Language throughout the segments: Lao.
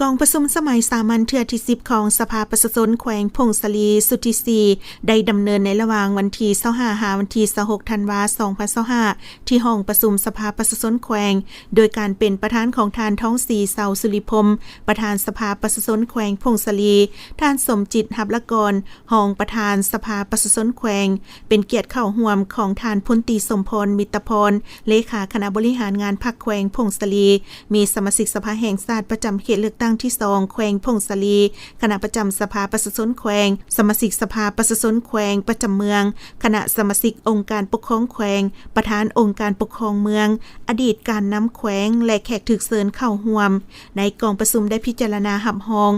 ກອງປະຊຸມສະໄໝສາມັນເທື່ອທີສິບຂອງສະພາປະຊາຊົນແຂວງຜົ້ງສາລີຊຸດທີສີ່ ໄດ້ດຳເນີນໃນລະຫວ່າງວັນທີຊາວຫ້າ ຫາວັນທີຊາວຫົກ ທັນວາ ສອງພັນຊາວຫ້າ ທີ່ຫ້ອງປະຊຸມສະພາປະຊາຊົນແຂວງ ໂດຍການເປັນປະທານຂອງທ່ານ ທອງສີ ເສົາສຸລິພົມ ປະທານສະພາປະຊາຊົນແຂວງຜົ້ງສາລີ, ທ່ານ ສົມຈິດ ຮັບລະກອນ ຮອງປະທານສະພາປະຊາຊົນແຂວງ, ເປັນກຽດເຂົ້າຮ່ວມຂອງທ່ານ ພົນຕີ ສົມພອນ ມິດຕະພອນ ເລຂາຄະນະບໍລິຫານງານພັກແຂວງຜົ້ງສາລີ, ມີສະມາຊິກສະພາແຫ່ງຊາດປະຈຳເຂດເລືອກຕັ້ງທີສອງແຂວງຜົ້ງສາລີ, ຄະນະປະຈຳສະພາປະຊາຊົນແຂວງ, ສະມາຊິກສະພາປະຊາຊົນແຂວງປະຈຳເມືອງ, ຄະນະສະມາຊິກອົງການປົກຄອງແຂວງ, ປະທານອົງການປົກຄອງເມືອງ, ອະດີດການນຳແຂວງ ແລະ ແຂກຖືກເຊີນເຂົ້າຮ່ວມ. ໃນກອງປະຊຸມໄດ້ພິຈາລະນາຮັບຮອງ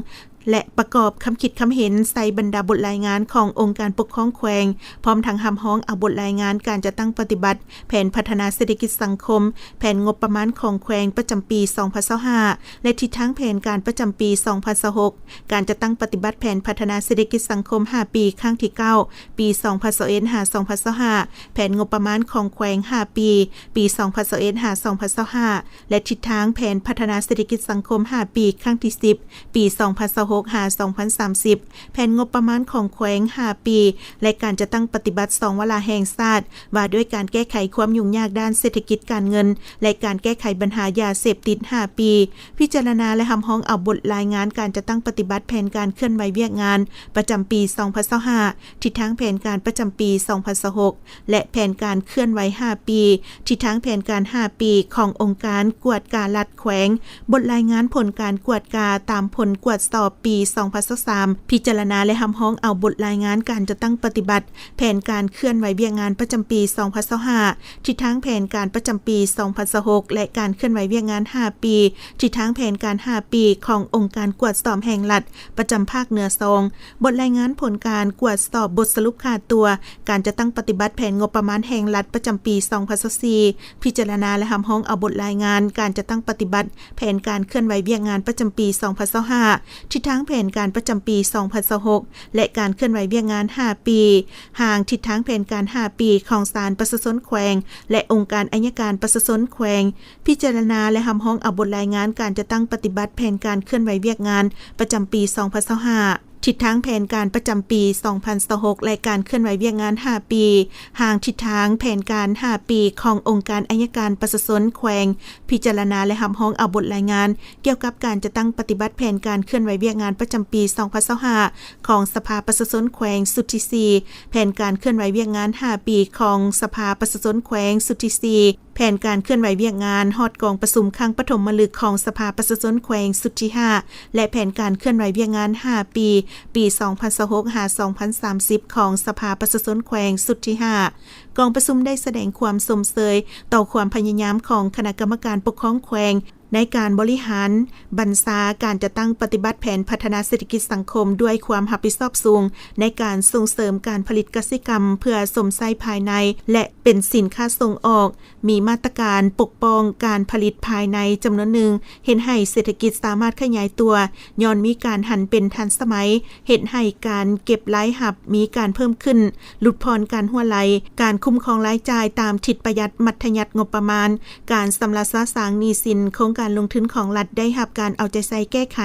ແລະ ປະກອບຄຳຄິດຄຳເຫັນໃສ່ບັນດາບົດລາຍງານຂອງອົງການປົກຄອງແຂວງ, ພ້ອມທັງຮັບຮອງເອົາບົດລາຍງານການຈັດຕັ້ງປະຕິບັດແຜນພັດທະນາເສດຖະກິດສັງຄົມ, ແຜນງົບປະມານຂອງແຂວງປະຈຳປີສອງພັນຊາວຫ້າ ແລະ ທິດທາງແຜນການປະຈຳປີສອງພັນຊາວຫົກ, ການຈັດຕັ້ງປະຕິບັດແຜນພັດທະນາເສດຖະກິດສັງຄົມຫ້າປີ ຄັ້ງທີເກົ້າ ປີສອງພັນຊາວເອັດ ຫາ ສອງພັນຊາວຫ້າ, ແຜນງົບປະມານຂອງແຂວງຫ້າປີ ປີສອງພັນຊາວເອັດ ຫາ ສອງພັນຊາວຫ້າ ແລະ ທິດທາງແຜນພັດທະນາເສດຖະກິດສັງຄົມຫ້າປີ ຄັ້ງທີສິບ ປີສອງພັນຊາວຫົກ ຫາ ສອງພັນສາມສິບ, ແຜນງົບປະມານຂອງແຂວງຫ້າປີ ແລະ ການຈັດຕັ້ງປະຕິບັດສອງວາລະແຫ່ງຊາດ ວ່າດ້ວຍການແກ້ໄຂຄວາມຫຍຸ້ງຍາກດ້ານເສດຖະກິດການເງິນ ແລະ ການແກ້ໄຂບັນຫາຢາເສບຕິດຫ້າປີ, ພິຈາລະນາ ແລະ ຮັບຮອງເອົາບົດລາຍງານການຈັດຕັ້ງປະຕິບັດແຜນການເຄື່ອນໄຫວວຽກງານປະຈຳປີສອງພັນຊາວຫ້າ, ທິດທາງແຜນການປະຈຳປີສອງພັນຊາວຫົກ ແລະ ແຜນການເຄື່ອນໄຫວຫ້າປີ, ທິດທາງແຜນການຫ້າປີຂອງອົງການກວດກາລັດແຂວງ, ບົດລາຍງານຜົນການກວດກາຕາມຜົນກວດສອບປີສອງພັນຊາວສາມ, ພິຈາລະນາ ແລະ ຮັບຮອງເອົາບົດລາຍງານການຈັດຕັ້ງປະຕິບັດແຜນການເຄື່ອນໄຫວວຽກງານປະຈຳປີສອງພັນຊາວຫ້າ, ທິດທາງແຜນການປະຈຳປີສອງພັນຊາວຫົກ ແລະ ການເຄື່ອນໄຫວວຽກງານຫ້າປີ, ທິດທາງແຜນການຫ້າປີຂອງອົງການກວດສອບແຫ່ງລັດ ປະຈຳພາກເໜືອສອງ, ບົດລາຍງານຜົນການກວດສອບບົດສະຫຼຸບຄ່າຕົວການຈັດຕັ້ງປະຕິບັດແຜນງົບປະມານແຫ່ງລັດປະຈຳປີສອງພັນຊາວສີ່, ພິຈາລະນາ ແລະ ຮັບຮອງເອົາບົດລາຍງານການຈັດຕັ້ງປະຕິບັດແຜນການເຄື່ອນໄຫວວຽກງານປະຈຳປີສອງພັນຊາວຫ້າ, ທິດທາງແຜນການປະຈຳປີສອງພັນຊາວຫົກ ແລະ ການເຄື່ອນໄຫວວຽກງານຫ້າປີ, ຮ່າງທິດທາງແຜນການຫ້າປີຂອງສານປະຊາຊົນແຂວງ ແລະ ອົງການໄອຍະການປະຊາຊົນແຂວງ, ພິຈາລະນາ ແລະ ຮັບຮອງເອົາບົດລາຍງານການຈັດຕັ້ງປະຕິບັດແຜນການເຄື່ອນໄຫວວຽກງານປະຈຳປີສອງພັນຊາວຫ້າ, ທິດທາງແຜນການປະຈຳປີສອງພັນຊາວຫົກ ແລະ ການເຄື່ອນໄຫວວຽກງານຫ້າປີ, ຮ່າງທິດທາງແຜນການຫ້າປີຂອງອົງການໄອຍະການປະຊາຊົນແຂວງ, ພິຈາລະນາ ແລະ ຮັບຮອງເອົາບົດລາຍງານກ່ຽວກັບການຈັດຕັ້ງປະຕິບັດແຜນການເຄື່ອນໄຫວວຽກງານປະຈຳປີສອງພັນຊາວຫ້າ ຂອງສະພາປະຊາຊົນແຂວງຊຸດທີສີ່, ແຜນການເຄື່ອນໄຫວວຽກງານຫ້າປີຂອງສະພາປະຊາຊົນແຂວງຊຸດທີສີ່, ແຜນການເຄື່ອນໄຫວວຽກງານຮອດກອງປະຊຸມຄັ້ງປະຖົມມະລຶກຂອງສະພາປະຊາຊົນແຂວງຊຸດທີຫ້າ ແລະ ແຜນການເຄື່ອນໄຫວວຽກງານຫ້າປີ ປີສອງພັນຊາວຫົກ ຫາ ສອງພັນສາມສິບ ຂອງສະພາປະຊາຊົນແຂວງຊຸດທີຫ້າ. ກອງປະຊຸມໄດ້ສະແດງຄວາມຊົມເຊີຍຕໍ່ຄວາມພະຍາຍາມຂອງຄະນະກຳມະການປົກຄອງແຂວງ ໃນການບໍລິຫານບັນຊາການຈັດຕັ້ງປະຕິບັດແຜນພັດທະນາເສດຖະກິດສັງຄົມດ້ວຍຄວາມຮັບຜິດຊອບສູງ ໃນການສົ່ງເສີມການຜະລິດກະສິກຳເພື່ອຊົມໃຊ້ພາຍໃນ ແລະ ເປັນສິນຄ້າສົ່ງອອກ, ມີມາດຕະການປົກປ້ອງການຜະລິດພາຍໃນຈຳນວນໜຶ່ງ, ເຮັດໃຫ້ເສດຖະກິດສາມາດຂະຫຍາຍຕົວ ຍ້ອນມີການຫັນເປັນທັນສະໄໝ, ເຮັດໃຫ້ການເກັບລາຍຮັບມີການເພີ່ມຂຶ້ນ, ຫຼຸດຜ່ອນການຮົ່ວໄຫຼ, ການຄຸ້ມຄອງລາຍຈ່າຍຕາມທິດປະຢັດມັດທະຍັດງົບປະມານ, ການຊຳລະຊະຊາງໜີ້ສິນໂຄງການລົງທຶນຂອງລັດໄດ້ຮັບການເອົາໃຈໃສ່ແກ້ໄຂ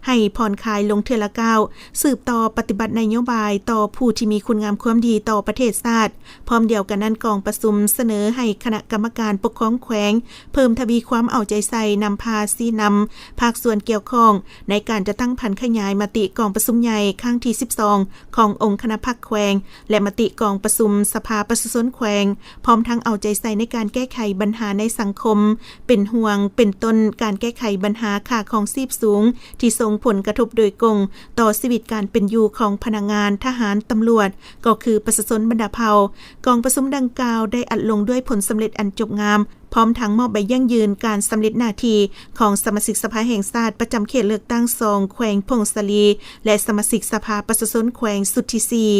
ໃຫ້ຜ່ອນຄາຍລົງເທື່ອລະກ້າວ, ສືບຕໍ່ປະຕິບັດນະໂຍບາຍຕໍ່ຜູ້ທີ່ມີຄຸນງາມຄວາມດີຕໍ່ປະເທດຊາດ. ພ້ອມດຽວກັນນັ້ນ, ກອງປະຊຸມສະເໜີໃຫ້ຄະນະກຳມະການປົກຄອງແຂວງເພີ່ມທະວີຄວາມເອົາໃຈໃສ່ນຳພາຊີ້ນຳພາກສ່ວນກ່ຽວຂ້ອງໃນການຈັດຕັ້ງຜັນຂະຫຍາຍມະຕິກອງປະຊຸມໃຫຍ່ຄັ້ງທີສິບສອງ ຂອງອົງຄະນະພັກແຂວງ ແລະ ມະຕິກອງປະຊຸມສະພາປະຊາຊົນແຂວງ, ພ້ອມທັງເອົາໃຈໃສ່ໃນການແກ້ໄຂບັນຫາໃນສັງຄົມເປັນຫ່ວງ, ເປັນຕົ້ນການແກ້ໄຂບັນຫາຄ່າຄອງຊີບສູງ ທີ່ສົ່ງຜົນກະທົບໂດຍກົງຕໍ່ຊີວິດການເປັນຢູ່ຂອງພະນັກງານ, ທະຫານ, ຕຳຫຼວດ, ກໍຄືປະຊາຊົນບັນດາເຜົ່າ. ກອງປະຊຸມດັ່ງກ່າວໄດ້ອັດລົງດ້ວຍຜົນສຳເລັດອັນຈົບງາມ, ພ້ອມທັງມອບໃບຢັ້ງຢືນການສຳເລັດໜ້າທີ່ຂອງສະມາຊິກສະພາແຫ່ງຊາດປະຈຳເຂດເລືອກຕັ້ງສອງ ແຂວງຜົ້ງສາລີ ແລະ ສະມາຊິກສະພາປະຊາຊົນແຂວງຊຸດທີສີ່.